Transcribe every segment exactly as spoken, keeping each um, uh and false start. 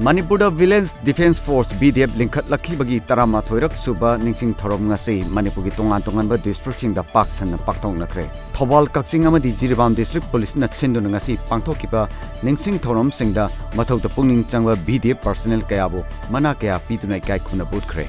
ꯃꯅꯤꯄꯨꯔꯗ Village Defence Force, V D F, ꯂꯤꯡꯈꯠꯂꯛꯈꯤꯕꯒꯤ ꯇꯔꯥꯃꯥꯊꯣꯏꯔꯛ ꯁꯨꯕ ꯅꯤꯡꯁꯤꯡ ꯊꯧꯔꯝ ꯉꯁꯤ ꯃꯅꯤꯄꯨꯔꯒꯤ ꯇꯣꯉꯥꯟ ꯇꯣꯉꯥꯟꯕ districtꯁꯤꯡꯗ ꯄꯥꯛ ꯁꯟꯅ ꯄꯥꯡꯊꯣꯛꯅꯈ꯭ꯔꯦ꯫ ꯊꯧꯕꯥꯜ, ꯀꯛꯆꯤꯡ ꯑꯃꯗꯤ ꯖꯤꯔꯤꯕꯥꯝ district policeꯅ ꯁꯤꯟꯗꯨꯅ ꯉꯁꯤ ꯄꯥꯡꯊꯣꯛꯈꯤꯕ ꯅꯤꯡꯁꯤꯡ ꯊꯧꯔꯝꯁꯤꯡꯗ ꯃꯊꯧꯗ ꯄꯨꯛꯅꯤꯡ ꯆꯪꯕ V D F personnel ꯀꯌꯥꯕꯨ ꯃꯅꯥ ꯀꯌꯥ ꯄꯤꯗꯨꯅ ꯏꯀꯥꯏ ꯈꯨꯝꯅꯕ ꯎꯠꯈ꯭ꯔꯦ꯫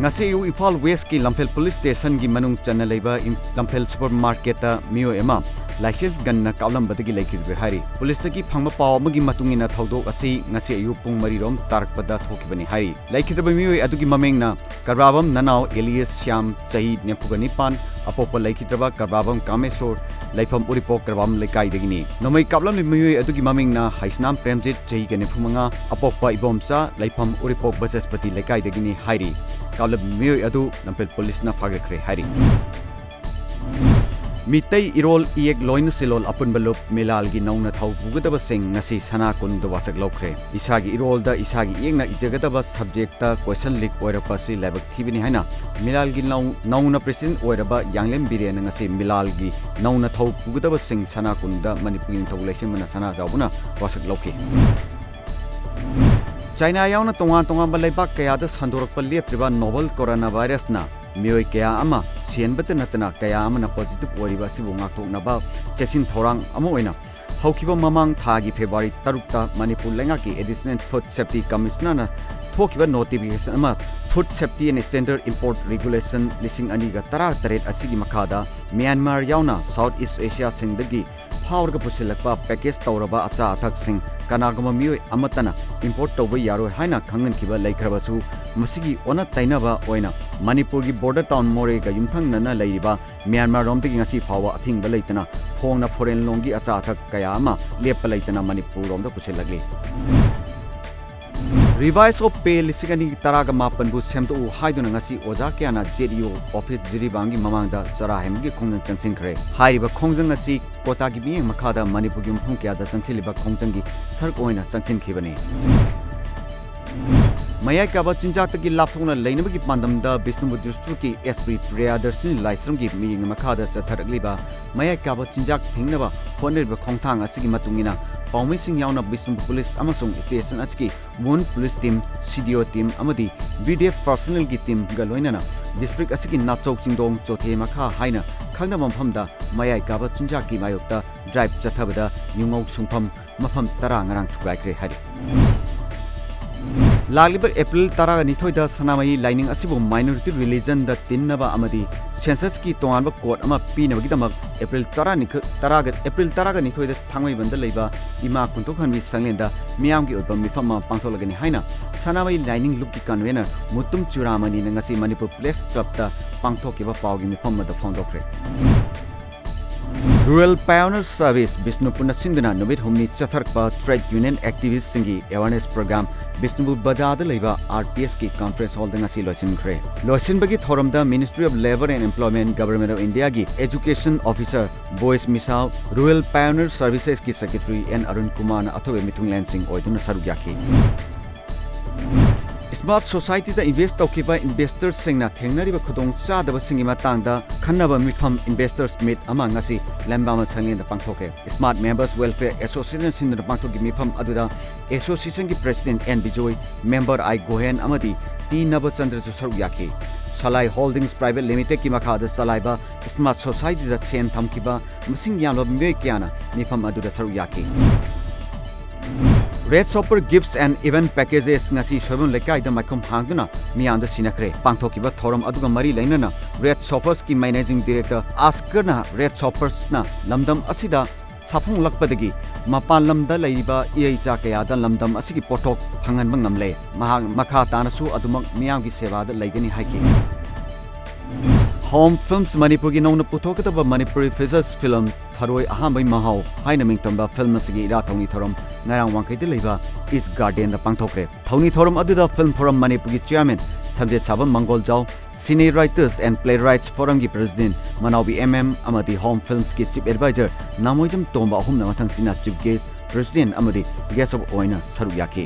ꯉꯁꯤ ꯑꯌꯨꯛ ꯏꯝꯐꯥꯜ Westꯀꯤ ꯂꯝꯐꯦꯜ police stationꯒꯤ ꯃꯅꯨꯡ ꯆꯟꯅ ꯂꯩꯕ ꯏꯝ-, ꯂꯝꯐꯦꯜ supermarketꯇ ꯃꯤꯑꯣꯏ ꯑꯃ licence gunꯅ ꯀꯥꯞꯂꯝꯕꯗꯒꯤ ꯂꯩꯈꯤꯗ꯭ꯔꯦ ꯍꯥꯏꯔꯤ꯫ Policeꯇꯒꯤ ꯐꯪꯕ ꯄꯥꯎ ꯑꯃꯒꯤ ꯃꯇꯨꯡ ꯏꯟꯅ ꯊꯧꯗꯣꯛ ꯑꯁꯤ ꯉꯁꯤ ꯑꯌꯨꯛ ꯄꯨꯡ ꯃꯔꯤ ꯔꯣꯝ ꯇꯥꯔꯛꯄꯗ ꯊꯣꯛꯈꯤꯕꯅꯤ ꯍꯥꯏꯔꯤ꯫ ꯂꯩꯈꯤꯗ꯭ꯔꯕ ꯃꯤꯑꯣꯏ ꯑꯗꯨꯒꯤ ꯃꯃꯤꯡꯅ ꯀꯔꯕꯥꯕꯝ ꯅꯅꯥꯎ alias ꯁ꯭ꯌꯥꯝ, ꯆꯍꯤ ꯅꯤꯐꯨꯒ ꯅꯤꯄꯥꯟ, ꯑꯄꯣꯛꯄ ꯂꯩꯈꯤꯗ꯭ꯔꯕ ꯀꯔꯕꯥꯕꯝ ꯀꯥꯃꯦꯁꯣꯔ, ꯂꯩꯐꯝ ꯎꯔꯤꯄꯣꯛ ꯀꯔꯕꯥꯕꯝ ꯂꯩꯀꯥꯏꯗꯒꯤꯅꯤ꯫ ꯅꯣꯡꯃꯩ ꯀꯥꯞꯂꯝꯂꯤꯕ ꯃꯤꯑꯣꯏ ꯑꯗꯨꯒꯤ ꯃꯃꯤꯡꯅ ꯍꯩꯁꯅꯥꯝ ꯄ꯭ꯔꯦꯝꯖꯤꯠ, ꯆꯍꯤꯒ ꯅꯤꯐꯨ ꯃꯉꯥ, ꯑꯄꯣꯛꯄ ꯏꯕꯣꯝꯆꯥ, ꯂꯩꯐꯝ ꯎꯔꯤꯄꯣꯛ ꯕꯁꯁꯄꯇꯤ ꯂꯩꯀꯥꯏꯗꯒꯤꯅꯤ ꯍꯥꯏꯔꯤ꯫ ꯀꯥꯞꯂꯝꯂꯤꯕ ꯃꯤꯑꯣꯏ ꯑꯗꯨ ꯂꯝꯐꯦꯜ policeꯅ ꯐꯥꯒꯠꯈ꯭ꯔꯦ ꯍꯥꯏꯔꯤ꯫ ꯃꯤꯇꯩ ꯏꯔꯣꯜ ꯏꯌꯦꯛ ꯂꯣꯏꯅ ꯁꯤꯂꯣꯜ ꯑꯄꯨꯟꯕ ꯂꯨꯞ ꯃꯤꯂꯥꯜꯒꯤ ꯅꯧꯅ ꯊꯧ ꯄꯨꯒꯗꯕꯁꯤꯡ ꯉꯁꯤ ꯁꯅꯥ ꯀꯣꯅꯨꯡꯗ ꯋꯥꯁꯛ ꯂꯧꯈ꯭ꯔꯦ꯫ ꯏꯁꯥꯒꯤ ꯏꯔꯣꯜꯗ ꯏꯁꯥꯒꯤ ꯏꯌꯦꯛꯅ ꯏꯖꯒꯗꯕ subjectꯇ question leak ꯑꯣꯏꯔꯛꯄ ꯑꯁꯤ ꯂꯥꯏꯕꯛ ꯊꯤꯕꯅꯤ ꯍꯥꯏꯅ ꯃꯤꯂꯥꯜꯒꯤ ꯅꯧ-, ꯅꯧꯅ president ꯑꯣꯏꯔꯕ ꯌꯥꯡꯂꯦꯝ ꯕꯤꯔꯦꯟꯅ ꯉꯁꯤ ꯃꯤꯂꯥꯜꯒꯤ ꯅꯧꯅ ꯊꯧ ꯄꯨꯒꯗꯕꯁꯤꯡ ꯁꯅꯥ ꯀꯣꯅꯨꯡꯗ ꯃꯅꯤꯄꯨꯔꯒꯤ ꯅꯤꯡꯊꯧ ꯂꯩꯁꯦꯝꯕꯅ ꯁꯅꯥꯖꯥꯎꯕꯅ ꯋꯥꯁꯛ ꯂꯧꯈꯤ꯫ ꯆꯥꯏꯅꯥ ꯌꯥꯎꯅ ꯇꯣꯉꯥꯟ ꯇꯣꯉꯥꯟꯕ ꯂꯩꯕꯥꯛ ꯀꯌꯥꯗ ꯁꯟꯗꯣꯔꯛꯄ ꯂꯦꯞꯇ꯭ꯔꯤꯕ novel coronavirusꯅ ꯃꯤꯑꯣꯏ ꯀꯌꯥ ꯑꯃ ꯁꯤꯍꯟꯕꯇ ꯅꯠꯇꯅ ꯀꯌꯥ ꯑꯃꯅ positive ꯑꯣꯏꯔꯤꯕ ꯑꯁꯤꯕꯨ ꯉꯥꯛꯊꯣꯛꯅꯕ ꯆꯦꯛꯁꯤꯟ ꯊꯧꯔꯥꯡ ꯑꯃ ꯑꯣꯏꯅ ꯍꯧꯈꯤꯕ ꯃꯃꯥꯡ ꯊꯥꯒꯤ February ꯇꯔꯨꯛꯇ ꯃꯅꯤꯄꯨꯔ ꯂꯩꯉꯥꯛꯀꯤ Additional Food Safety Commissionerꯅ ꯊꯣꯛꯈꯤꯕ notification ꯑꯃ Food Safety and Standard Import Regulation ꯂꯤꯁꯤꯡ ꯑꯅꯤꯒ ꯇꯔꯥꯇꯔꯦꯠ ꯑꯁꯤꯒꯤ ꯃꯈꯥꯗ ꯃ꯭ꯌꯥꯟꯃꯥꯔ ꯌꯥꯎꯅ South East Asiaꯁꯤꯡꯗꯒꯤ ꯐꯥꯎꯔꯒ ꯄꯨꯁꯤꯜꯂꯛꯄ package ꯇꯧꯔꯕ ꯑꯆꯥ ꯑꯊꯛꯁꯤꯡ ꯀꯅꯥꯒꯨꯝꯕ ꯃꯤꯑꯣꯏ ꯑꯃꯠꯇꯅ import ꯇꯧꯕ ꯌꯥꯔꯣꯏ ꯍꯥꯏꯅ ꯈꯪꯍꯟꯈꯤꯕ ꯂꯩꯈ꯭ꯔꯕꯁꯨ, ꯃꯁꯤꯒꯤ ꯑꯣꯟꯅ ꯇꯩꯅꯕ ꯑꯣꯏꯅ ꯃꯅꯤꯄꯨꯔꯒꯤ border town ꯃꯣꯔꯦꯒ ꯌꯨꯝꯊꯪꯅꯅ ꯂꯩꯔꯤꯕ ꯃ꯭ꯌꯥꯟꯃꯥꯔꯔꯣꯝꯗꯒꯤ ꯉꯁꯤ ꯐꯥꯎꯕ ꯑꯊꯤꯡꯕ ꯂꯩꯇꯅ ꯐꯣꯡꯅ foreign ꯂꯣꯝꯒꯤ ꯑꯆꯥ ꯑꯊꯛ ꯀꯌꯥ ꯑꯃ ꯂꯦꯞꯄ ꯂꯩꯇꯅ ꯃꯅꯤꯄꯨꯔꯔꯣꯝꯗ ꯄꯨꯁꯤꯜꯂꯛꯂꯤ꯫ Revise of Pay ꯂꯤꯁꯤꯡ ꯑꯅꯤ ꯇꯔꯥꯒ ꯃꯥꯄꯟꯕꯨ ꯁꯦꯝꯗꯣꯛꯎ ꯍꯥꯏꯗꯨꯅ ꯉꯁꯤ ꯑꯣꯖꯥ ꯀꯌꯥꯅ ZEO office ꯖꯤꯔꯤꯕꯥꯝꯒꯤ ꯃꯃꯥꯡꯗ ꯆꯔꯥ ꯍꯦꯟꯕꯒꯤ ꯈꯣꯡꯖꯪ ꯆꯪꯁꯤꯟꯈ꯭ꯔꯦ꯫ ꯍꯥꯏꯔꯤꯕ ꯈꯣꯡꯖꯪ ꯑꯁꯤ ꯀꯣꯇꯥꯒꯤ ꯃꯤꯠꯌꯦꯡ ꯃꯈꯥꯗ ꯃꯅꯤꯄꯨꯔꯒꯤ ꯃꯐꯝ ꯀꯌꯥꯗ ꯆꯪꯁꯤꯜꯂꯤꯕ ꯈꯣꯡꯖꯪꯒꯤ ꯁꯔꯨꯛ ꯑꯣꯏꯅ ꯆꯪꯁꯤꯟꯈꯤꯕꯅꯤ꯫ ꯃꯌꯥꯏ ꯀꯥꯕ ꯆꯤꯟꯖꯥꯛꯇꯒꯤ ꯂꯥꯞꯊꯣꯛꯅ ꯂꯩꯅꯕꯒꯤ ꯄꯥꯟꯗꯝꯗ ꯕꯤꯁꯅꯨꯄꯨꯔ districtꯀꯤ SP ꯄ꯭ꯔꯤꯌꯥꯗꯔꯁꯤꯅꯤ ꯂꯥꯏꯁ꯭ꯔꯝꯒꯤ ꯃꯤꯠꯌꯦꯡ ꯃꯈꯥꯗ ꯆꯠꯊꯔꯛꯂꯤꯕ ꯃꯌꯥꯏ ꯀꯥꯕ ꯆꯤꯟꯖꯥꯛ ꯊꯤꯡꯅꯕ ꯍꯣꯠꯅꯔꯤꯕ ꯈꯣꯡꯊꯥꯡ ꯑꯁꯤꯒꯤ ꯃꯇꯨꯡ ꯏꯟꯅ ꯄꯥꯎꯃꯤꯁꯤꯡ ꯌꯥꯎꯅ ꯕꯤꯁꯅꯨꯄꯨꯔ ꯄꯨꯂꯤꯁ ꯑꯃꯁꯨꯡ ꯁ꯭ꯇꯦꯁꯟ ꯑꯁꯤꯒꯤ ꯋꯨꯃꯦꯟ ꯄꯨꯂꯤꯁ ꯇꯤꯝ, ꯁꯤ ꯗꯤ ꯑꯣ ꯇꯤꯝ ꯑꯃꯗꯤ ꯕꯤ ꯗꯤ ꯑꯦꯐ ꯄꯔꯁꯅꯦꯜꯒꯤ ꯇꯤꯝꯒ ꯂꯣꯏꯅꯅ ꯗꯤꯁꯇ꯭ꯔꯤꯛ ꯑꯁꯤꯒꯤ ꯅꯥꯆꯧ ꯆꯤꯡꯗꯣꯡ ꯆꯣꯊꯦ ꯃꯈꯥ ꯍꯥꯏꯅ ꯈꯪꯅꯕ ꯃꯐꯝꯗ ꯃꯌꯥꯏ ꯀꯥꯕ ꯆꯤꯟꯖꯥꯛꯀꯤ ꯃꯥꯌꯣꯛꯇ ꯗ꯭ꯔꯥꯏꯚ ꯆꯠꯊꯕꯗ ꯌꯨꯉꯧ ꯁꯨꯡꯐꯝ ꯃꯐꯝ ꯇꯔꯥ ꯉꯔꯥꯡ ꯊꯨꯒꯥꯏꯈ꯭ꯔꯦ ꯍꯥꯏꯔꯤ꯫ ꯂꯥꯛꯂꯤꯕ ꯑꯦꯄ꯭ꯔꯤꯜ ꯇꯔꯥꯅꯤꯊꯣꯏꯗ ꯁꯅꯥꯃꯍꯤ ꯂꯥꯏꯅꯤꯡ ꯑꯁꯤꯕꯨ ꯃꯥꯏꯅꯣꯔꯤꯇꯤ ꯔꯤꯂꯤꯖꯟꯗ ꯇꯤꯟꯅꯕ ꯑꯃꯗꯤ ꯁꯦꯟꯁꯁꯀꯤ ꯇꯣꯉꯥꯟꯕ ꯀꯣꯗ ꯑꯃ ꯄꯤꯅꯕꯒꯤꯗꯃꯛ ꯑꯦꯄ꯭ꯔꯤꯜ ꯇꯔꯥꯅꯤꯊꯣꯏ, ꯇꯔꯥꯒ, ꯑꯦꯄ꯭ꯔꯤꯜ ꯇꯔꯥꯒ ꯅꯤꯊꯣꯏꯗ ꯊꯥꯡꯃꯩꯕꯟꯗ ꯂꯩꯕ ꯏꯃꯥ ꯀꯨꯟꯊꯣꯛꯍꯟꯕꯤ ꯁꯪꯂꯦꯟꯗ ꯃꯤꯌꯥꯝꯒꯤ ꯑꯣꯏꯕ ꯃꯤꯐꯝ ꯑꯃ ꯄꯥꯡꯊꯣꯛꯂꯒꯅꯤ ꯍꯥꯏꯅ ꯁꯅꯥꯃꯍꯤ ꯂꯥꯏꯅꯤꯡ ꯂꯨꯞꯀꯤ ꯀꯟꯚꯦꯅꯔ ꯃꯨꯇꯨꯝ ꯆꯨꯔꯥꯃꯅꯤꯅ ꯉꯁꯤ ꯃꯅꯤꯄꯨꯔ ꯄ꯭ꯔꯦꯁ ꯀ꯭ꯂꯕꯇ ꯄꯥꯡꯊꯣꯛꯈꯤꯕ ꯄꯥꯎꯒꯤ ꯃꯤꯐꯝ ꯑꯃꯗ ꯐꯣꯡꯗꯣꯛꯈ꯭ꯔꯦ꯫ Rural Pioneer Service ꯕꯤꯁꯅꯨꯄꯨꯔꯅ ꯁꯤꯟꯗꯨꯅ ꯅꯨꯃꯤꯠ ꯍꯨꯝꯅꯤ ꯆꯠꯊꯔꯛꯄ ꯇ꯭ꯔꯦꯗ ꯌꯨꯅꯤꯌꯟ ꯑꯦꯛꯇꯤꯚꯤꯁ꯭ꯠꯁꯤꯡꯒꯤ ꯑꯦꯋꯥꯔꯅꯦꯁ ꯄ꯭ꯔꯣꯒ꯭ꯔꯥꯝ ꯕꯤꯁꯅꯨꯄꯨꯔ ꯕꯖꯥꯔꯗ ꯂꯩꯕ ꯑꯥꯔ ꯄꯤ ꯑꯦꯁꯀꯤ ꯀꯟꯐꯔꯦꯟꯁ ꯍꯣꯜꯗ ꯉꯁꯤ ꯂꯣꯏꯁꯤꯟꯈ꯭ꯔꯦ꯫ ꯂꯣꯏꯁꯤꯟꯕꯒꯤ ꯊꯧꯔꯝꯗ Ministry of Labour and Employment, Government of Indiaꯒꯤ Education Officer Boish Mishal, Rural Pioneer Servicesꯀꯤ ꯁꯦꯀ꯭ꯔꯦꯇꯔꯤ ꯑꯦꯟ ꯑꯔꯨꯟ ꯀꯨꯃꯥꯔꯅ ꯑꯊꯣꯏꯕ ꯃꯤꯊꯨꯡꯂꯦꯟꯁꯤꯡ ꯑꯣꯏꯗꯨꯅ ꯁꯔꯨꯛ ꯌꯥꯈꯤ꯫ ꯁ꯭ꯃꯥꯔꯠ ꯁꯣꯁꯥꯏꯇꯤꯗ ꯏꯟꯚꯦꯁ꯭ꯠ ꯇꯧꯈꯤꯕ ꯏꯟꯚꯦꯁ꯭ꯇꯔꯁꯤꯡꯅ ꯊꯦꯡꯅꯔꯤꯕ ꯈꯨꯗꯣꯡꯆꯥꯗꯕꯁꯤꯡꯒꯤ ꯃꯇꯥꯡꯗ ꯈꯟꯅꯕ ꯃꯤꯐꯝ ꯏꯟꯚꯦꯁ꯭ꯇꯔꯁ ꯃꯤꯠ ꯑꯃ ꯉꯁꯤ ꯂꯝꯕꯥꯃ ꯁꯪꯂꯦꯟꯗ ꯄꯥꯡꯊꯣꯛꯈ꯭ꯔꯦ꯫ ꯁ꯭ꯃꯥꯔꯠ ꯃꯦꯝꯕꯔꯁ ꯋꯦꯜꯐꯤꯌꯔ ꯑꯦꯁꯣꯁꯤꯌꯦꯁꯟ ꯁꯤꯟꯗꯨꯅ ꯄꯥꯡꯊꯣꯛꯈꯤꯕ ꯃꯤꯐꯝ ꯑꯗꯨꯗ ꯑꯦꯁꯣꯁꯤꯌꯦꯁꯟꯒꯤ ꯄ꯭ꯔꯦꯁꯤꯗꯦꯟꯠ ꯑꯦꯟ ꯕꯤꯖꯣꯏ, ꯃꯦꯝꯕꯔ ꯑꯥꯏ ꯒꯣꯍꯦꯟ ꯑꯃꯗꯤ ꯇꯤ ꯅꯕꯆꯟꯗ꯭ꯔꯁꯨ ꯁꯔꯨꯛ ꯌꯥꯈꯤ꯫ ꯁꯂꯥꯏ ꯍꯣꯜꯗꯤꯡꯁ ꯄ꯭ꯔꯥꯏꯚꯦꯠ ꯂꯤꯃꯤꯇꯦꯗꯀꯤ ꯃꯈꯥꯗ ꯆꯂꯥꯏꯕ ꯁ꯭ꯃꯥꯔꯠ ꯁꯣꯁꯥꯏꯇꯤꯗ ꯁꯦꯟ ꯊꯝꯈꯤꯕ ꯃꯁꯤꯡ ꯌꯥꯝꯂꯕ ꯃꯤꯑꯣꯏ ꯀꯌꯥꯅ ꯃꯤꯐꯝ ꯑꯗꯨꯗ ꯁꯔꯨꯛ ꯌꯥꯈꯤ꯫ Red Shopper Gifts and Event Packages ꯉꯁꯤ ꯁꯣꯏꯕꯝ ꯂꯩꯀꯥꯏꯗ ꯃꯥꯏꯈꯨꯝ ꯍꯥꯡꯗꯨꯅ ꯃꯤꯌꯥꯝꯗ ꯁꯤꯟꯅꯈ꯭ꯔꯦ꯫ ꯄꯥꯡꯊꯣꯛꯈꯤꯕ ꯊꯧꯔꯝ ꯑꯗꯨꯒ ꯃꯔꯤ ꯂꯩꯅꯅ Red Shoppersꯀꯤ Managing Director ꯑꯁꯀꯔꯅ Red Shoppersꯅ ꯂꯝꯗꯝ ꯑꯁꯤꯗ ꯁꯥꯐꯣꯡꯂꯛꯄꯗꯒꯤ ꯃꯄꯥꯟ ꯂꯝꯗ ꯂꯩꯔꯤꯕ ꯏꯔꯩꯆꯥ ꯀꯌꯥꯗ ꯂꯝꯗꯝ ꯑꯁꯤꯒꯤ ꯄꯣꯠꯊꯣꯛ ꯐꯪꯍꯟꯕ ꯉꯝꯂꯦ꯫ ꯃꯍꯥꯛ ꯃꯈꯥ ꯇꯥꯅꯁꯨ ꯑꯗꯨꯃꯛ ꯃꯤꯌꯥꯝꯒꯤ ꯁꯦꯕꯥꯗ ꯂꯩꯒꯅꯤ ꯍꯥꯏꯈꯤ꯫ Home Films ꯃꯅꯤꯄꯨꯔꯒꯤ ꯅꯧꯅ ꯄꯨꯊꯣꯛꯀꯗꯕ ꯃꯅꯤꯄꯨꯔꯤ features film ꯊꯔꯣꯏ ꯑꯍꯥꯟꯕꯒꯤ ꯃꯍꯥꯎ ꯍꯥꯏꯅ ꯃꯤꯡꯊꯣꯟꯕ film ꯑꯁꯤꯒꯤ ꯏꯔꯥꯠ ꯊꯧꯅꯤ ꯊꯧꯔꯝ ꯉꯔꯥꯡ ꯋꯥꯡꯈꯩꯗ ꯂꯩꯕ ꯏꯁ ꯒꯥꯔꯗꯦꯟꯗ ꯄꯥꯡꯊꯣꯛꯈ꯭ꯔꯦ꯫ ꯊꯧꯅꯤ ꯊꯧꯔꯝ ꯑꯗꯨꯗ film forum ꯃꯅꯤꯄꯨꯔꯒꯤ chairman Samjet Sabam Mangoljao, Cine Writers and Playwrights Forumꯒꯤ president ꯃꯅꯥꯎꯕꯤ ꯑꯦꯝ ꯑꯦꯝ ꯑꯃꯗꯤ Home Filmsꯀꯤ chief advisor ꯅꯥꯃꯣꯏꯖꯝ ꯇꯣꯝꯕ ꯑꯍꯨꯝꯅ ꯃꯊꯪꯁꯤꯠꯅ chief guest, president ꯑꯃꯗꯤ guest of honour ꯑꯣꯏꯅ ꯁꯔꯨꯛ ꯌꯥꯈꯤ꯫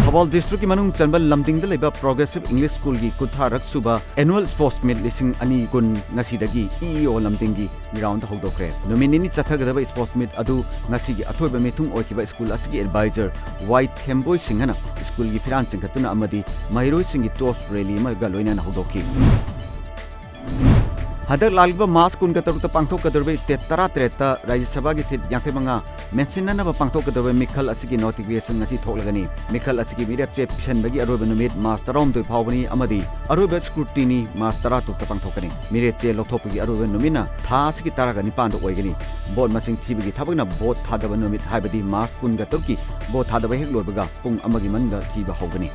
ꯊꯧꯕꯥꯜ ꯗꯤꯁꯇ꯭ꯔꯤꯛꯀꯤ ꯃꯅꯨꯡ ꯆꯟꯕ ꯂꯝꯗꯤꯡꯗ ꯂꯩꯕ ꯄ꯭ꯔꯣꯒ꯭ꯔꯦꯁꯤꯚ ꯏꯪꯂꯤꯁ ꯁ꯭ꯀꯨꯜꯒꯤ ꯀꯨꯟꯊ꯭ꯔꯥꯔꯛ ꯁꯨꯕ ꯑꯦꯅꯨꯋꯦꯜ ꯁ꯭ꯄꯣꯔꯠꯁ ꯃꯤꯠ ꯂꯤꯁꯤꯡ ꯑꯅꯤ ꯀꯨꯟ ꯉꯁꯤꯗꯒꯤ ꯏ ꯏ ꯑꯣ ꯂꯝꯗꯤꯡꯒꯤ ꯒ꯭ꯔꯥꯎꯟꯗ ꯍꯧꯗꯣꯛꯈ꯭ꯔꯦ꯫ ꯅꯨꯃꯤꯠ ꯅꯤꯅꯤ ꯆꯠꯊꯒꯗꯕ ꯁ꯭ꯄꯣꯔꯠꯁ ꯃꯤꯠ ꯑꯗꯨ ꯉꯁꯤꯒꯤ ꯑꯊꯣꯏꯕ ꯃꯤꯊꯨꯡ ꯑꯣꯏꯈꯤꯕ ꯁ꯭ꯀꯨꯜ ꯑꯁꯤꯒꯤ ꯑꯦꯗꯚꯥꯏꯖꯔ ꯋꯥꯏ ꯊꯦꯝꯕꯣꯏ ꯁꯤꯡꯍꯅ ꯁ꯭ꯀꯨꯜꯒꯤ ꯐꯤꯔꯥꯜ ꯆꯤꯡꯈꯠꯇꯨꯅ ꯑꯃꯗꯤ ꯃꯍꯩꯔꯣꯏꯁꯤꯡꯒꯤ ꯇꯣꯔꯆ ꯔꯦꯂꯤ ꯑꯃꯒ ꯂꯣꯏꯅꯅ ꯍꯧꯗꯣꯛꯈꯤ꯫ ꯍꯟꯗꯛ ꯂꯥꯛꯂꯤꯕ ꯃꯥꯔꯆ ꯀꯨꯟꯒ ꯇꯔꯨꯛꯇ ꯄꯥꯡꯊꯣꯛꯀꯗꯧꯔꯤꯕ ꯁ꯭ꯇꯦꯠ ꯇꯔꯥꯇꯔꯦꯠꯇ ꯔꯥꯖ꯭ꯌ ꯁꯚꯥꯒꯤ ꯁꯤꯠ ꯌꯥꯡꯈꯩ ꯃꯉꯥ ꯃꯦꯟꯁꯤꯟꯅꯅꯕ ꯄꯥꯡꯊꯣꯛꯀꯗꯧꯔꯤꯕ ꯃꯤꯈꯜ ꯑꯁꯤꯒꯤ ꯅꯣꯇꯤꯐꯤꯀꯦꯁꯟ ꯉꯁꯤ ꯊꯣꯛꯂꯒꯅꯤ꯫ ꯃꯤꯈꯜ ꯑꯁꯤꯒꯤ ꯃꯤꯔꯦꯞꯆꯦ ꯄꯤꯁꯟꯕꯒꯤ ꯑꯔꯣꯏꯕ ꯅꯨꯃꯤꯠ ꯃꯥꯔꯆ ꯇꯔꯥꯍꯨꯝꯗꯣꯏ ꯐꯥꯎꯕꯅꯤ ꯑꯃꯗꯤ ꯑꯔꯣꯏꯕ ꯁ꯭ꯀ꯭ꯔꯨꯇꯤꯅꯤ ꯃꯥꯔꯆ ꯇꯔꯥꯇꯔꯨꯛꯇ ꯄꯥꯡꯊꯣꯛꯀꯅꯤ꯫ ꯃꯤꯔꯦꯞꯆꯦ ꯂꯧꯊꯣꯛꯄꯒꯤ ꯑꯔꯣꯏꯕ ꯅꯨꯃꯤꯠꯅ ꯊꯥ ꯑꯁꯤꯒꯤ ꯇꯔꯥꯒ ꯅꯤꯄꯥꯟꯗ ꯑꯣꯏꯒꯅꯤ꯫ ꯚꯣꯠ ꯃꯁꯤꯡ ꯊꯤꯕꯒꯤ ꯊꯕꯛꯅ ꯚꯣꯠ ꯊꯥꯗꯕ ꯅꯨꯃꯤꯠ, ꯍꯥꯏꯕꯗꯤ ꯃꯥꯔꯆ ꯀꯨꯟꯒ ꯇꯔꯨꯛꯀꯤ ꯚꯣꯠ ꯊꯥꯗꯕ ꯍꯦꯛ ꯂꯣꯏꯕꯒ ꯄꯨꯡ ꯑꯃꯒꯤ ꯃꯅꯨꯡꯗ ꯊꯤꯕ ꯍꯧꯒꯅꯤ꯫